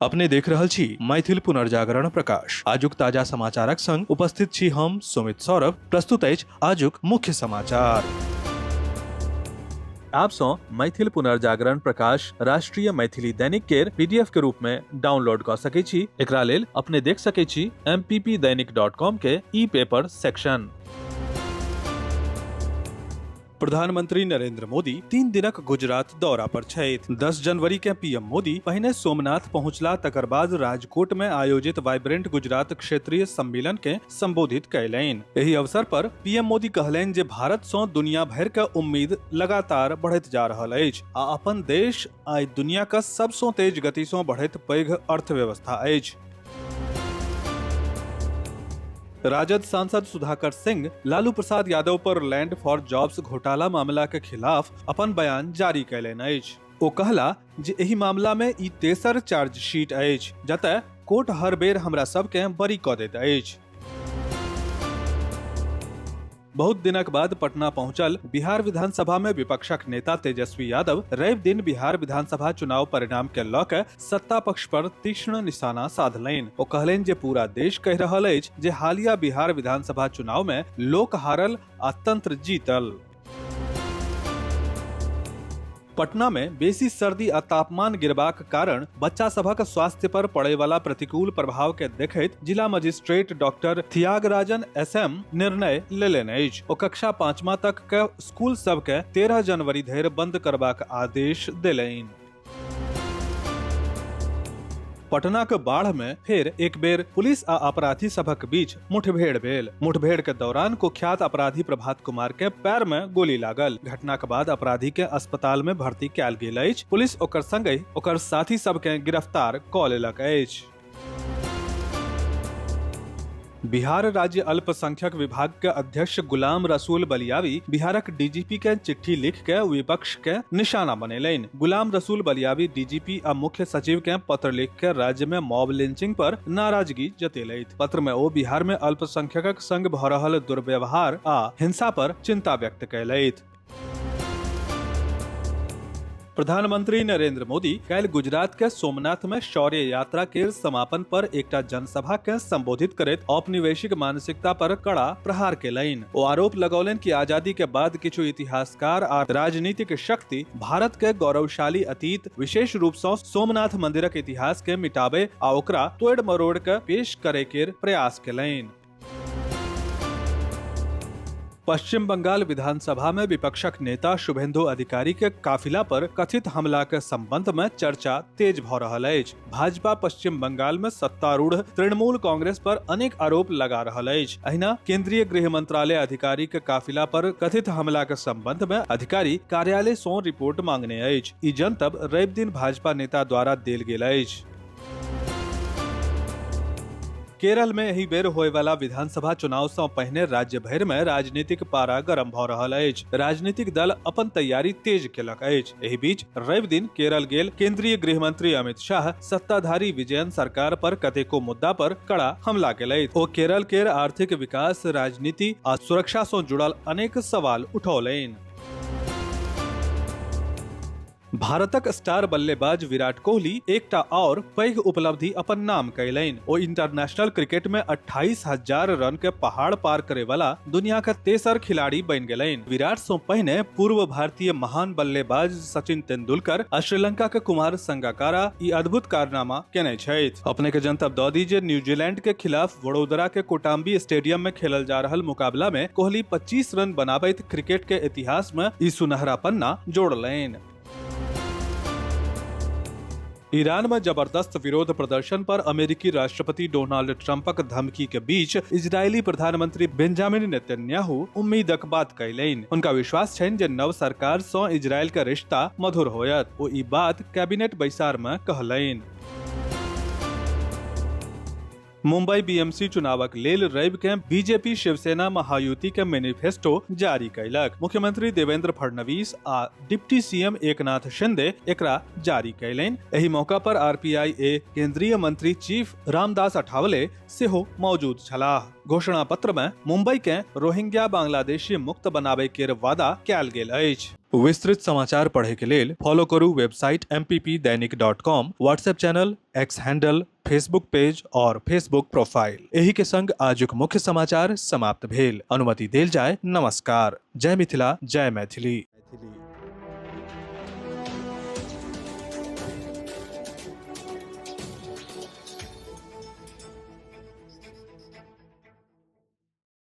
अपने देख रहल छी मैथिल पुनर्जागरण प्रकाश। आजुक ताजा समाचारक संग उपस्थित छी हम सुमित सौरभ। प्रस्तुत अछि आजुक मुख्य समाचार। आप सँ मैथिल पुनर्जागरण प्रकाश राष्ट्रीय मैथिली दैनिक केर पीडीएफ के रूप में डाउनलोड कऽ सकै छी। एकरा लेल अपने देख सकै छी mppdainik.com के ई पेपर सेक्शन। प्रधानमंत्री नरेंद्र मोदी 3 दिनक गुजरात दौरा पर छथि। 10 जनवरी के पीएम मोदी पहिने सोमनाथ पहुंचला, तकर बाद राजकोट में आयोजित वाइब्रेंट गुजरात क्षेत्रीय सम्मेलन के संबोधित कयलनि। एहि अवसर पर पीएम मोदी कहलनि जे भारत सँ दुनिया भरि के उम्मीद लगातार बढ़ैत जा रहल अछि आ अपन देश आइ दुनिया के सबसँ तेज गति सँ बढ़ैत पैघ अर्थव्यवस्था अछि। राजद सांसद सुधाकर सिंह लालू प्रसाद यादव पर लैंड फॉर जॉब्स घोटाला मामला के खिलाफ अपन बयान जारी कयलनि अछि। ओ कहला जे एहि मामला में ई तेसर चार्जशीट अछि, जतय कोर्ट हर बेर हमरा सबके बरी कऽ दैत अछि। बहुत दिनक बाद पटना पहुंचल बिहार विधानसभा में विपक्षक नेता तेजस्वी यादव रवि दिन बिहार विधानसभा चुनाव परिणाम के लऽ के सत्ता पक्ष पर तीक्ष्ण निशाना साधलनि। ओ कहलनि जे पूरा देश कहि रहल अछि जे हालिया बिहार विधानसभा चुनाव में लोक हारल आ तंत्र जीतल। पटना में बेसी सर्दी आ तापमान गिरबाक कारण बच्चा सभक स्वास्थ्य पर पड़े वाला प्रतिकूल प्रभाव के देखैत जिला मजिस्ट्रेट डॉक्टर थियागराजन एसएम निर्णय लेलनि अछि। ओ कक्षा 5वां तक के स्कूल सब के 13 जनवरी धरि बंद करबाक आदेश देलनि। पटना के बाढ़ में फेर एक बेर पुलिस आ अपराधी सभक बीच मुठभेड़ भेल। मुठभेड़ के दौरान कुख्यात अपराधी प्रभात कुमार के पैर में गोली लागल। घटना के बाद अपराधी के अस्पताल में भर्ती कयल गेल अछि। पुलिस ओकर संगहि ओकर साथी सब के गिरफ्तार कऽ लेलक अछि। बिहार राज्य अल्पसंख्यक विभाग के अध्यक्ष गुलाम रसूल बलियावी बिहारक डीजीपी के चिट्ठी लिख के विपक्ष के निशाना बनेलनि। गुलाम रसूल बलियावी डीजीपी आ मुख्य सचिव के पत्र लिख के राज्य में मॉब लिंचिंग पर नाराजगी जतेलथि। पत्र में ओ बिहार में अल्पसंख्यकक संग भ रहल दुर्व्यवहार आ हिंसा पर चिंता व्यक्त कयलथि। प्रधानमंत्री नरेंद्र मोदी काल्हि गुजरात के सोमनाथ में शौर्य यात्रा के समापन पर एकटा जनसभा के संबोधित करैत औपनिवेशिक मानसिकता पर कड़ा प्रहार केलनि। ओ आरोप लगौलनि कि आजादी के बाद किछु इतिहासकार आ राजनीतिक शक्ति भारत के गौरवशाली अतीत, विशेष रूप सँ सोमनाथ मंदिरक इतिहास के मिटाबे आ ओकरा तोड़ मरोड़ के पेश करे के प्रयास केलनि। पश्चिम बंगाल विधानसभा में विपक्षक नेता शुभेंदु अधिकारी के काफिला पर कथित हमला के संबंध में चर्चा तेज भ रहल अछि। भाजपा पश्चिम बंगाल में सत्तारूढ़ तृणमूल कांग्रेस पर अनेक आरोप लगा रहल अछि। अहिना केंद्रीय गृह मंत्रालय अधिकारी के काफिला पर कथित हमला के संबंध में अधिकारी कार्यालय सं रिपोर्ट मांगने अछि। ई जनतब रवि दिन भाजपा नेता द्वारा देल गेल अछि। केरल में एहि बेर होय वाला विधानसभा चुनाव सँ पहिने राज्य भरि में राजनीतिक पारा गरम भ रहल अछि। राजनीतिक दल अपन तैयारी तेज केलक अछि। एहि बीच रवि दिन केरल गेल केंद्रीय गृह मंत्री अमित शाह सत्ताधारी विजयन सरकार पर कतेको मुद्दा पर कड़ा हमला केलथि। ओ केरल केर आर्थिक विकास, राजनीति आ सुरक्षा सँ जुड़ल अनेक सवाल उठौलनि। भारतक स्टार बल्लेबाज विराट कोहली एकटा और पैघ उपलब्धि अपन नाम कयलनि। ओ इंटरनेशनल क्रिकेट में 28,000 रन के पहाड़ पार करे वाला दुनिया के तेसर खिलाड़ी बनि गेलनि। विराट सँ पहिने पूर्व भारतीय महान बल्लेबाज सचिन तेंदुलकर आ श्रीलंका के कुमार संगकारा ई अद्भुत कारनामा केने छथि। अपने के जनतब दऽ दी जे न्यूजीलैंड के खिलाफ वडोदरा के कोटाम्बी स्टेडियम में खेलल जा रहल मुकाबला में कोहली 25 रन बनाबैत क्रिकेट के इतिहास में ई सुनहरा पन्ना जोड़लनि। ईरान में जबरदस्त विरोध प्रदर्शन पर अमेरिकी राष्ट्रपति डोनाल्ड ट्रंपक धमकी के बीच इजरायली प्रधानमंत्री बेंजामिन नेतन्याहू उम्मीदक बात कयलनि। हुनका विश्वास छनि जे नव सरकार सँ इजरायल के रिश्ता मधुर होयत। ओ ई बात कैबिनेट बैसार में कहलनि। मुंबई बीएमसी चुनावक लेल रवि के बीजेपी शिवसेना महायुति के मैनिफेस्टो जारी कयलक। मुख्यमंत्री देवेंद्र फडणवीस आ डिप्टी सीएम एकनाथ शिंदे एकरा जारी कयलनि। एहि मौका पर आरपीआई ए केंद्रीय मंत्री चीफ रामदास अठावले सेहो मौजूद छलाह। घोषणा पत्र में मुंबई के रोहिंग्या बांग्लादेशी मुक्त बनाबे केर वादा कयल गेल अछि। विस्तृत समाचार पढ़े के लेल फॉलो करू website mppdainik.com, WhatsApp channel, X handle, Facebook page और फेसबुक प्रोफाइल। एही के संग आजुक मुख्य समाचार समाप्त भेल। अनुमति देल जाय। नमस्कार। जय मिथिला, जय मैथिली।